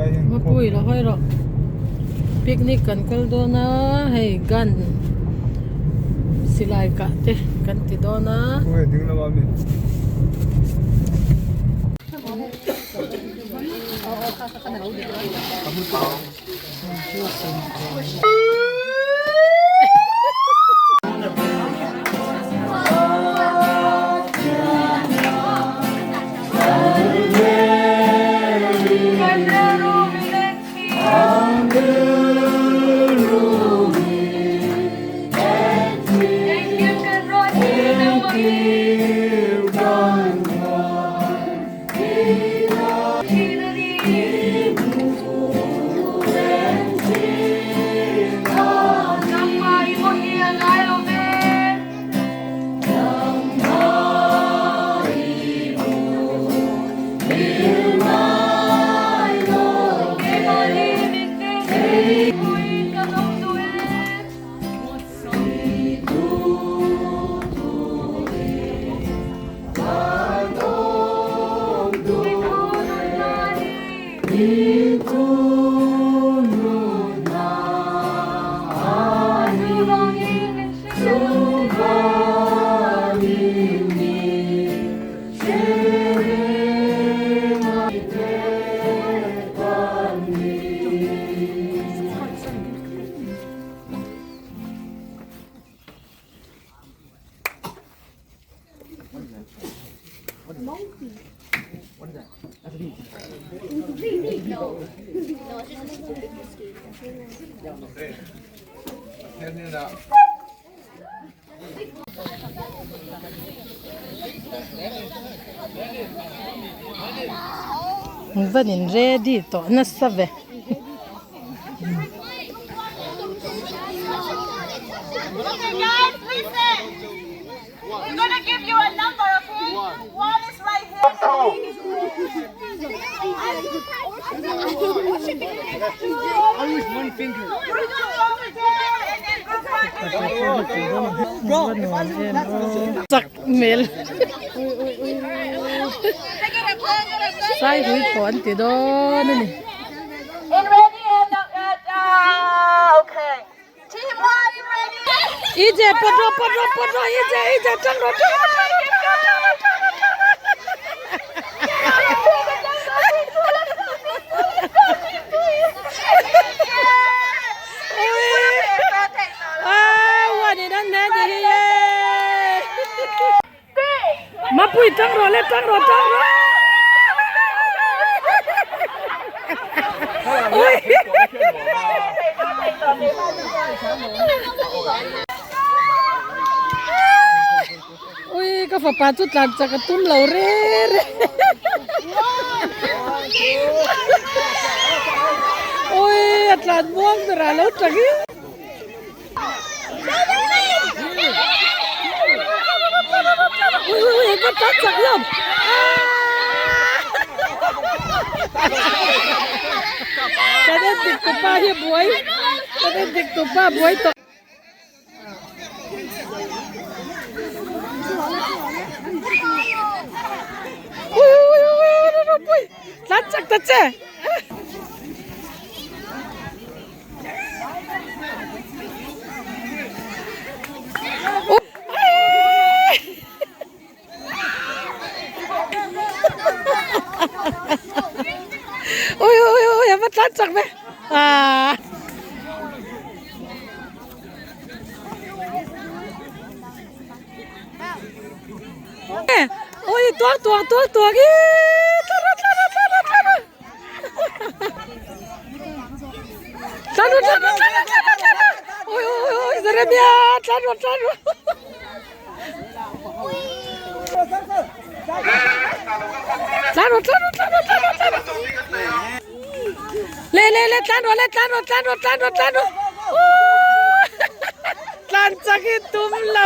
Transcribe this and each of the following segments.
Mapui la hawi rawh picnic kan kal dawn a hei gun silai kah te kan ti dawn a. Van in ready tawh nasa ve. Chak hmel sai hui pawh an ti dawn a ni. Ije pawt rawh pawt rawh pawt rawh ije ije tang rawh tang rawh tang rawh tang rawh tang rawh tang rawh tang rawh Mapui tang rawh le tang rawh tang rawh Ui Ui ka fapa chu tlan chak a tum lo re re Ui a tlan muang ber a lo tang hi. Ui ui ui ka tlan chak lo. Kan en dik tupa hi buai kan en dik tupa buai tawh. Ui ui ui ui ui tlan chak ta che. Ui ui ui a va tlan chak ve ah. Ui tuak tuak tuak tuak i tlan rawh tlan rawh tlan rawh tlan rawh tlan rawh tlan rawh tlan rawh tlan rawh tlan rawh ui ui ui Jeremia tlan rawh tlan rawh tlan rawh tlan rawh tlan rawh tlan rawh tlan rawh le le le tlan rawh le tlan rawh tlan rawh tlan rawh tlan rawh tlan chak hi tum lo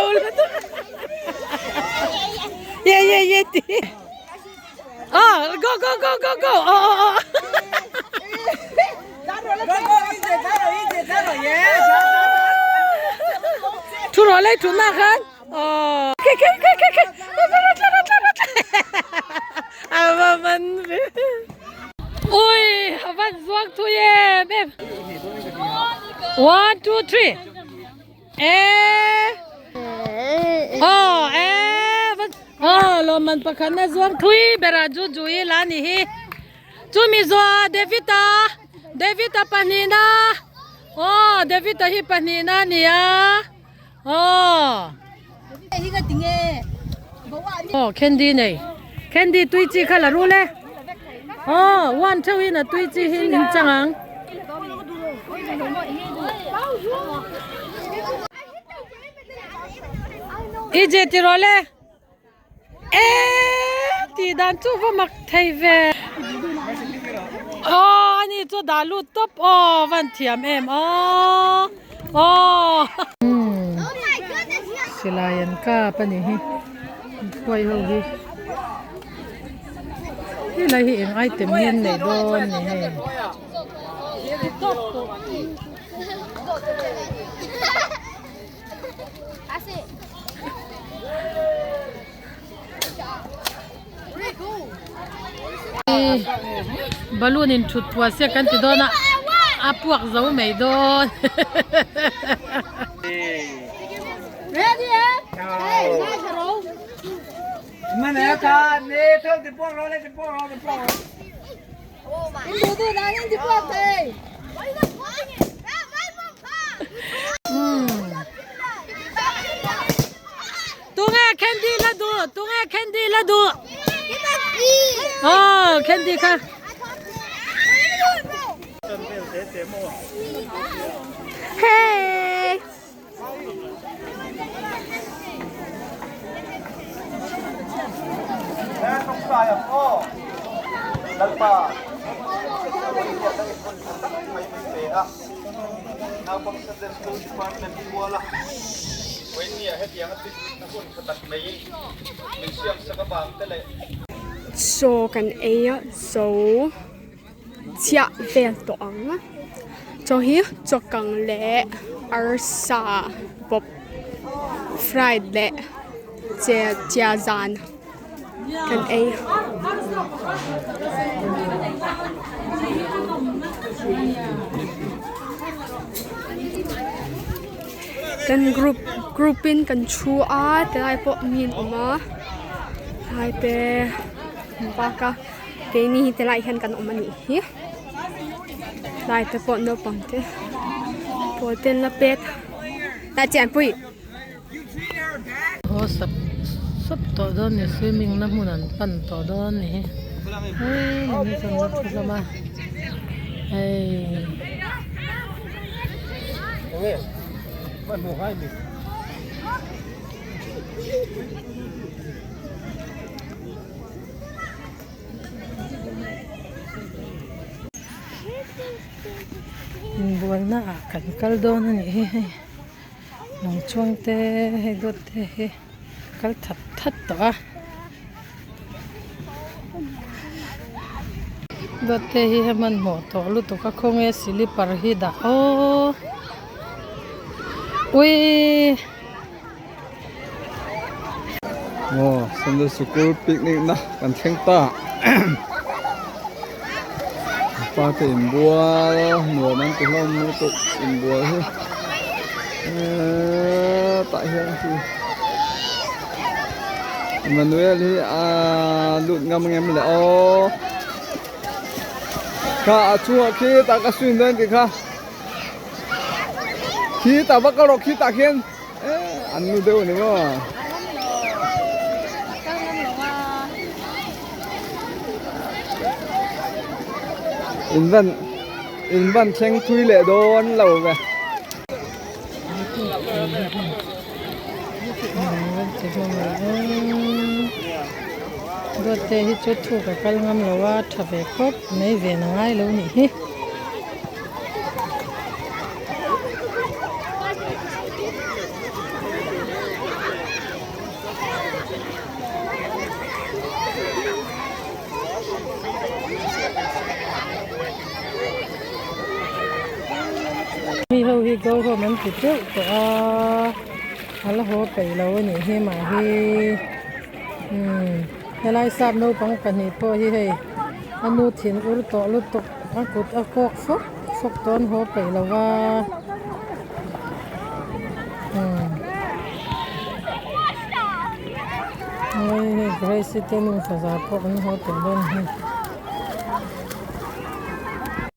ye ye ye ti ah go go go go go oh oh oh Thu rawh le thu na khan oh ke ke ke ke ke a va man ve ui. Van zuang thui em em. One, two, three. E. Oh, e. Van Oh, lawmman pakhatna zuang thui berah ju ju i la ni hi. Chumi zuah David-a, David-a pahnihna. Oh, David-a hi pahnihna a ni a. Aw. Aw candy nei. Candy tui chi kha la rul e. Aw one theuh in a tui chi hi in chang ang. I je ti rawh le. E tih dan chu va mak thei ve. Aw ani chu dah lut tawp aw van thiam em aw aw. Silai an kap a nih hi khuai ho hi helai hi eng item hi an neih dawn ni hei. Balloon in thut phuah se kan ti dawn a a puak zo mai dawn Tunge candy la duh tunge candy la duh aw candy kha Hey Chaw kan ei a zo chiah vel tawh ang chaw hi chaw kang leh arsa bawp fried leh che chia zan kan ei. Kan group group in kan thu a tilai pawh mi an awm a tlai te an park a. Keini hi tilai hian kan awm a nih hi tlai te pawh naupang te pawl te an la pet tah chian pui. Haw sap sap tawh dawn ni swimming na hmun an pan tawh dawn ni hi hei mi chuan la thu hlawm a hei. Inbualna ah kan kal dawn a nih hi hei lawng chhuang te hei dawt te hi kal that that tawh a dawt te hi a hmanhmawh tawh lutuk a khawnge silipar hi dah aw uii. Aw Sunday sikul picnic na kan thleng ta pa te inbual nuam an ti hlawm lutuk inbual hi eee tah hian khi Emmanuel hi aa lut ngam ngem le aw kha a chungah khi tah ka swim dawn tih kha khi tah va kal rawh khi tah khian. An nu deuh a ni maw? In van in van thleng thui leh dawn lo ve. Dawt te hi chu thuk a kal ngam lo a tha ve khawp mai ven a ngai lo nih hi. Mi ho hi go home an ti teuh tawh a a la haw peih lo a nih hi mah hi umm helai sap naupang pahnih pawh hi hei a nu thin ur tawh lutuk. A kut a kawk fawk fawk tawh an haw peih lo va umm hei hei Grace te nufa za pawh an haw tawh dawn hi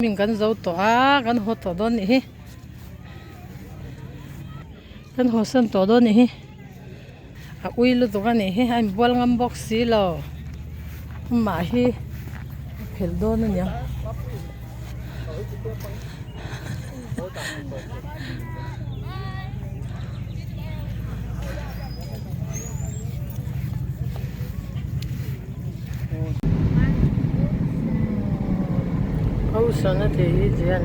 min kan zo tawh a kan haw tawh dawn nih hi kan haw san tawh dawn nih hi a ui lutuk a nih hi a inbual ngam bawk si lo amah hi a phelh dawn a niang. Ocean a tih hi chian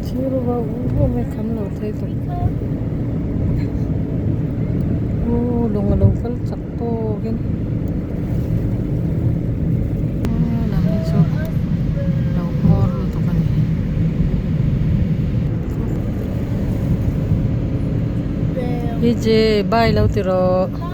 thil va u em kham lo thei tawp u lung a lo kal chak tawk in lam hi chu lo hmawr lutuk a ni. Ije bye lo ti rawh.